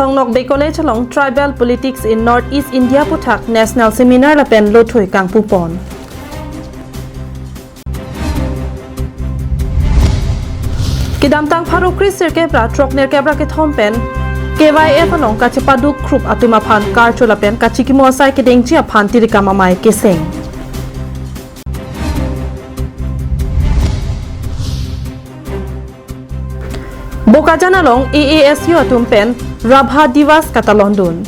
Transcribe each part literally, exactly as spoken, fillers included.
Thong Nokbe College along Tribal Politics in North East India aputhak National Seminar lapen lothui kangpupon. Kedamtang pharo kre sirkep ra throknerkep ra kethom pen K Y F along kachepaduk krup atum aphan karcho lapen kachikimo asai kedengji aphan tirikam amei keseng. Bokajan along A A S U atum pen Rabha Divas katalondun.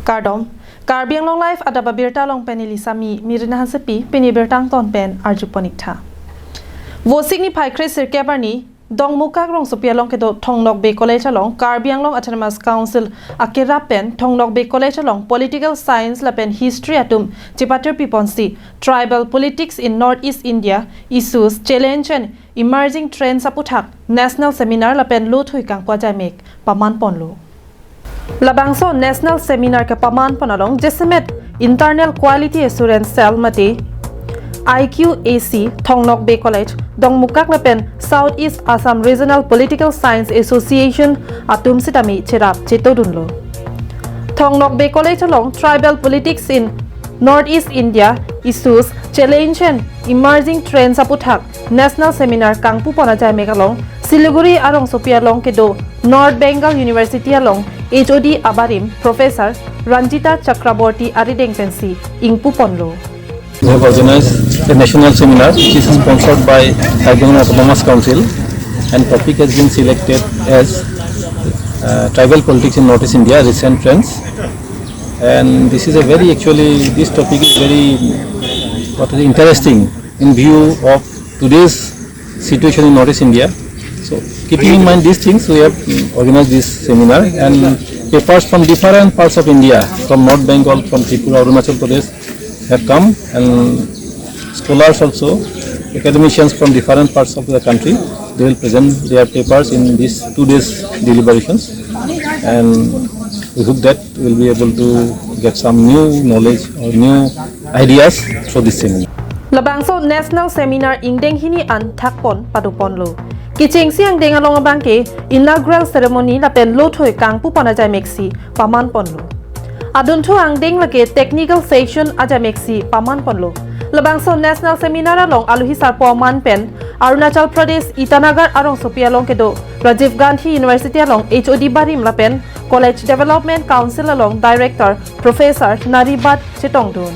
Kardom, Karbi Anglong Live adap abirta along pen neli Sami Mirina Hansepi, pini birta angton pen arjuponik tha. Vosik niphai kre sirkep arni, Dongmukak rongsopi along kedo Thong Nokbe College along Karbi Anglong Autonomous Council akerap pen Thong Nokbe College along Political Science lapen History atum chepatir piponsi Tribal Politics in North East India, Issues, Challenge and Emerging Trends aputhak National Seminar lapen lothui kangpu ajaimek paman ponlo. Labangso National Seminar kepaman pon along jasemet Internal Quality Assurance Cell mate I Q A C, Thong Nokbe College, Dongmukak lapen South East Assam Regional Political Science Association atum sitame cherap chetodunlo. Thong Nokbe College along Tribal Politics in North East India, Issues, Challenge and Emerging Trends aputhak National Seminar kangpupon ajaimek along Siliguri arongsopi along kedo North Bengal University along H O D abarim Professor Ranjita Chakraborty arideng pensi ingpuponlo. We have organized a national seminar which is sponsored by Karbi Anglong Autonomous Council, and topic has been selected as, uh, Tribal Politics in Northeast India, Recent Trends. And this is a very, actually, this topic is very, what is, interesting in view of today's situation in Northeast India. So, keeping in mind these things, we have, mm, organized this seminar, and papers from different parts of India, from North Bengal, from Tripura, Arunachal Pradesh, have come, and scholars also, academicians from different parts of the country, they will present their papers in these two days deliberations, and we hope that we'll be able to get some new knowledge or new ideas through this seminar. Labangso National Seminar ingdeng hini an thakpon padoponlo. Kechengsi angdeng along abangke inaugural ceremony lapen lothui kangpupon ajaimeksi paman ponlo. Adunthu angdeng lake technical session ajaimeksi paman ponlo. Labangso National Seminar along aluhi sarpo aman pen Arunachal Pradesh Itanagar arongsopi along kedo Rajiv Gandhi University along H O D barim lapen College Development Council along Director Professor Naribat chetongdun.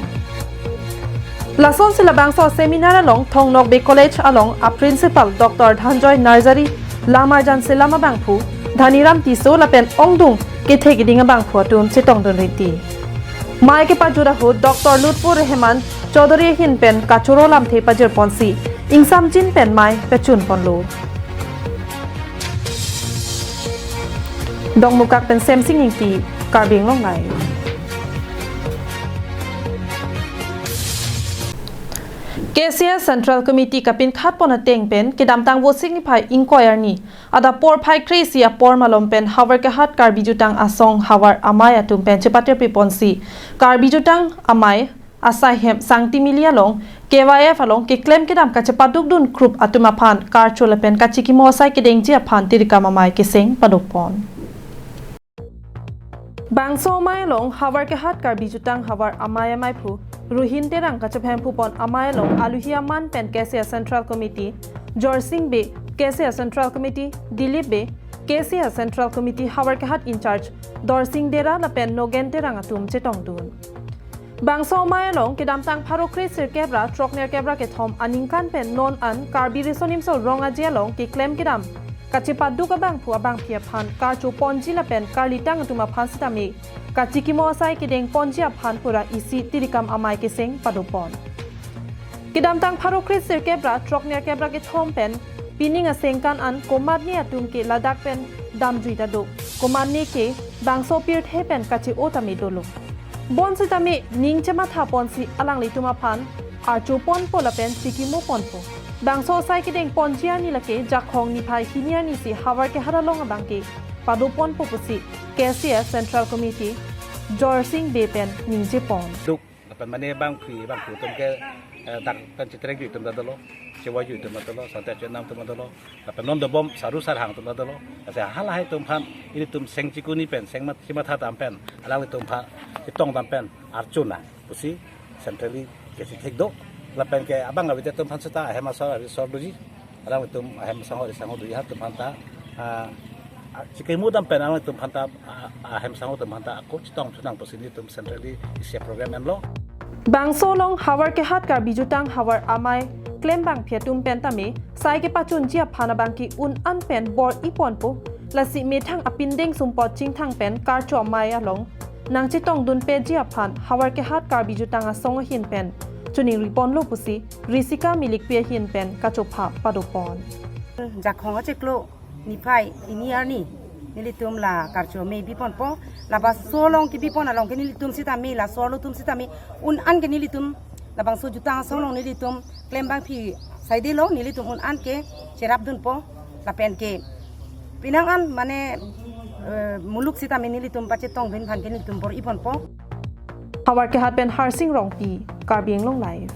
Lasonsi labangso seminar along Thong Nokbe College along a Principal Doctor Dhanjoy Narzary, Lamarjan Selam abangphu, Dhaniram Tisso lapen ongdung kethe keding abangphu atum chetongdun rinti. Mei kepajut ahut Doctor Lutfur Rehman Chaudhary ahin pen kachoro lamthe pajirponsi ingsamjin pen mei pachunponlo. Dongmukak pen Semsing Ingti, Karbi Anglong Live. K C S Central Committee kapinkhatpon ateng pen kedamtang Vosik niphai ingkoi arni adap porphai kre isi apor malom pen Howraghat Karbi Jutang Asong Havar Amei atum pen chepatir piponsi Karbi Jutang Amei asai hem Sangtimili along K Y F along keklem kedam kachepadukdun krup atum aphan karcho lapen kachikimo asai kedengji aphan tirikam amei keseng padopon. Bangso amei along Howraghat Karbi Jutang Havar Amei ameiphu Ruhin Terang kachephem phupon amei along aluhi aman pen K C S Central Committee Jorsing Bey, K C S Central Committee Dilip Bey, K C S Central Committee Howraghat in-charge Dorsing Dera lapen Nogen Terang atum chetongdun. Bangso amei along kedamtang pharo kre sirkep ra throknerkep ra kethom aningkan pen non an Karbi Riso Nimso Rong Aje along keklem kedam kachepaduk abangphu abangphi aphan karcho ponji lapen karlitang atum aphan sitame kachikimo asai kedeng ponji aphan pura isi tirikam amei keseng padopon. Kedamtang pharo kre sirkep ra throknerkep ra kethom pen pining asengkan an komatne atum ke ladak pen damjui ta do, komatne ke bangso pirthe pen kache-o tame dolo. Bonsitame ning chematha ponsi alanglitum aphan archo ponpo lapen chikimo ponpo. Bangso asai kedeng ponji arni lake Jakhong niphai hini arni si Howraghat along abangke padoponpo pusi K C S Central Committee Jorsing Bey pen ningjepon. Duk Lapen mane bangphli bangphu atum ke, eh, dak pen chetrek ju atum ta dolo, chevoi ju atum ta dolo, sante chenam atum ta dolo, lapen non dobom saru sarhang atum ta dolo. Lasi halahai atum aphan ilitum seng chikuni pen, seng mat, chimatha dam pen, alanglitum aphan chetong dam pen arju nang pusi centrally kachethek do. Lapen ke abang abite atum aphan seta ahem asor ari sor doji. Alanglitum ahem asangho ari sangho doji atum aphan ta, ah, ah, chikemu dam pen alanglitum aphan ta, ah, ahem asangho atum aphan ta ako chetong thu nang pusi nelitum centrally isi program enlo. Bangso along Howraghat Karbi Jutang Havar Amei klembangpi atum pen tame sai kepachunji aphan abangke un-an pen bor-i ponpo. Lasi methang apindeng sumpot chingthang pen Karcho Amei along nangchetongdun peji aphan Howraghat Karbi Jutang Asong ahin pen choningri ponlo pusi Risika Milikpi ahin pen kachopha padopon. Jakhong achiklo niphai hini arni nelitum la Karcho Amei biponpo. Labangso along kebipon along ke nelitum sitame, laso arlo atum sitame un-an ke nelitum labangso Jutang Asong along nelitum klembangpi saidelo, nelitum un-an ke cherapdunpo. Lapen ke penang an mane, eh, muluk sitame nelitum pachetongdun aphan ke nelitum bor-i ponpo. Howraghat pen Harsing Rongpi, Karbi Anglong Live.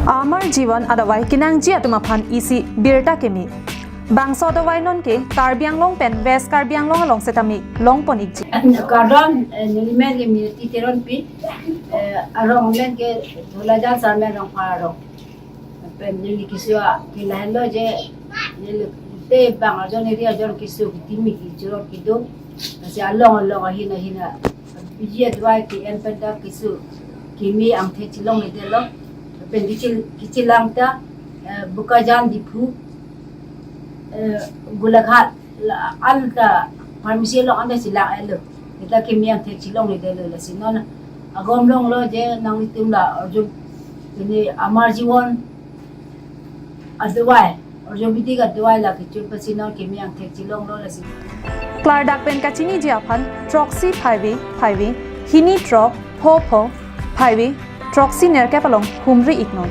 Amar Jiwan adavai kenangji atum aphan isi birta keme. Bangso adavai nonke Karbi Anglong pen West Karbi Anglong along setame longpon ikji. Kardom, eh, nelimen ke Minati Teronpi, eh, arong men ke Dholajan Sarmen Rongphar arong. Pen neli keso a, ke lahenlo je, neli te bang ajon eri ajon keso ketimi kechirot kedo. Lasi along along ahin ahin a, biji adavai ke-en pen ta keso keme angthek chelongledetlo. Pen kechil, kechelang ta, eh, Bokajan, Diphu, eh, Golaghat, la, anta pharmacy along anta chelang-etlo. Seta keme angthek chelongledetlo, lasi non agom longlo je nanglitum la arju, ini Amar Jiwan adavai, Ayurvedic adavai la kechun pensi non keme angthek chelonglo, lasi. Klardak pen kachiniji aphan throksi phaivi phaivi hini throk pho pho phaivi throksi nerkep along humri iknon.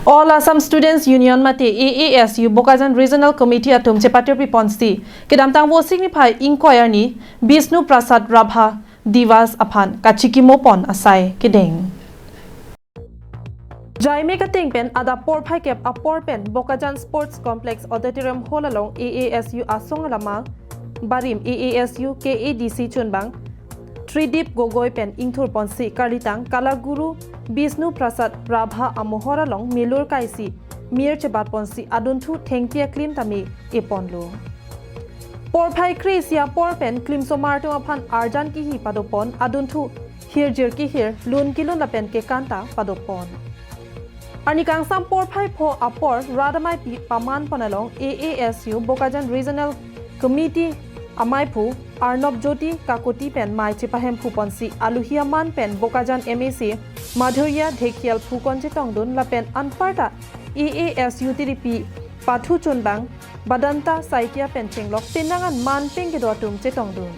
All Assam Students Union mate A A S U Bokajan Regional Committee atum chepatirpi ponsi kedamtang Vosik niphai ingkoi arni Bishnu Prasad Rabha Divas aphan kachikimo pon asai kedeng. Jaime kateng pen adap porphai kep apor pen Bokajan Sports Complex Auditorium Hall along A A S U asong alama barim A A S U K A D C chunbang Tridip Gogoi pen ingthur ponsi karlitang Kalaguru Bishnu Prasad Rabha amohor along milur kaisi mir chebat ponsi adunthu thengpi aklim tame e ponlo. Porphai kre-isi apor pen klimsomar atum aphan arjan kihi padopon, adunthu hirjir kihir, lun kelun lapen kekan ta padopon. Arni kangsam porphai pho apor rat amei pi paman pon along A A S U Bokajan Regional Committee ameiphu Arnob Jyoti Kakoti pen mei chepahemphu ponsi aluhi aman pen Bokajan M A C Madhurya Dhekhial phukon chetongdun lapen anparta A A S U tiripi pathu chunbang Badanta Saikia pen chenglok penang an man peng kedo atum chetongdun.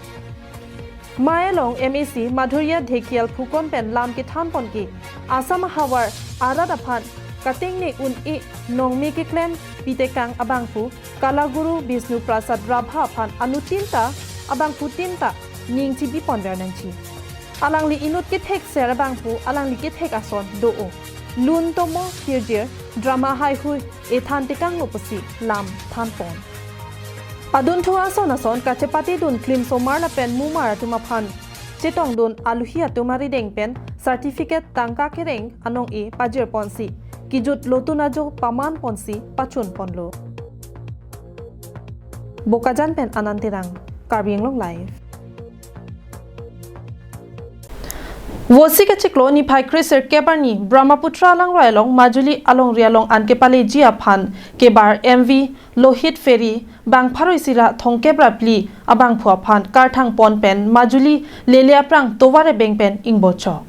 Mei along M A C Madhurya Dhekhial phukon pen lam kethan pon ke Assam ahavar arat aphan katengne un-e nongme keklem pitekang abangphu Kalaguru Bishnu Prasad Rabha aphan anuttin ta abangphutin ta ning chibi ponver nangji. Alangli inut kethek ser abangphu alangli kethek ason do-o. Lun tomo hirjir drama haihui ethan tekanglo pusi lam than pon. Adunthu ason ason kachepatedun klimsomar lapen mumar atum aphan chetongdun aluhi atum arideng pen certificate tangka kereng anong-e pajir ponsi kejut lotun ajo paman ponsi pachun ponlo. Bokajan pen Anand Terang, Karbi Anglong Live. Vosik achiklo niphai kre-sirkep arni Brahmaputra langroi along Majuli alongri along an kepaleji aphan kebar M V Lohit Ferry bang pharo isi ra thomkep ra phli abangphu aphan karthang pon pen Majuli lele aphrang tovar ebeng pen ingbochok.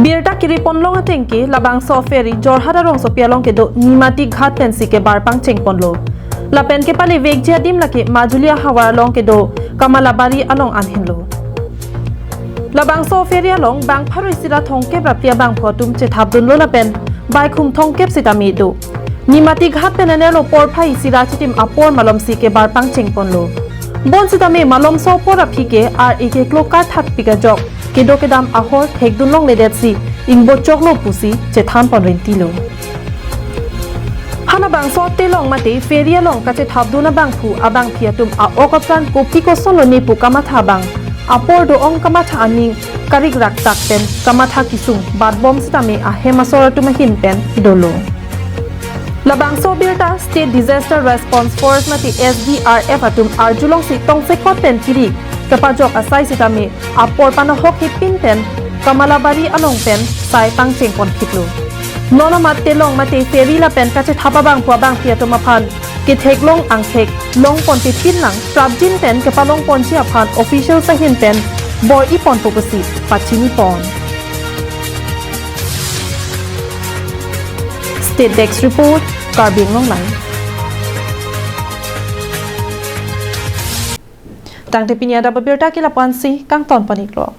Birta kiri ponlong ateng ke labangso ferry Jorhat arongsopi along kedo Nimati Ghat pensi kebar pangcheng ponlo. Lapen kepalevekji adim lake Majuli ahavar along kedo Kamalabari along an henlo. Labangso ferry along bang pharo isi ra thomkep ra phli abangphu atum chethapdunlo lapen baikhum thomkep sitame do. Nimati Ghat pen anerlo porphai isi ra chitim apor malomsi kebar pangcheng ponlo. Bonsitame malomso apor aphi ke ar-e keklo karthatpik ajok kedo kedam ahor thekdun longledetsi ingbo choklo pusi chethan pon rintilo. Halabangso Telong mate ferry along kachethapdun abangphu abangphi atum a-ok apran kopi kosonlo ne pu kamatha abang, apor do-ong kamatha aning karikrak tak pen kamatha kesung batbom sitame ahem asor atum ahin pen dolo. Labangso abirta State Disaster Response Force mate S D R F atum arjulongsi tongsekot pen kiri kepajok asai sitame apor panahok hepin pen Kamalabari along pen sai pangcheng ponphitlo. Non amat Telong mate ferry lapen kachethap abangphu abangphi atum aphan ketheklong angthek longpon pepin lang prapjin pen kepalong ponji aphan officials ahin pen bor-i ponpo pusi pachini pon. State Desk Report, Karbi Anglong Live. Tangte pini adap abirta ke lapu-ansi kangton pon-iklo.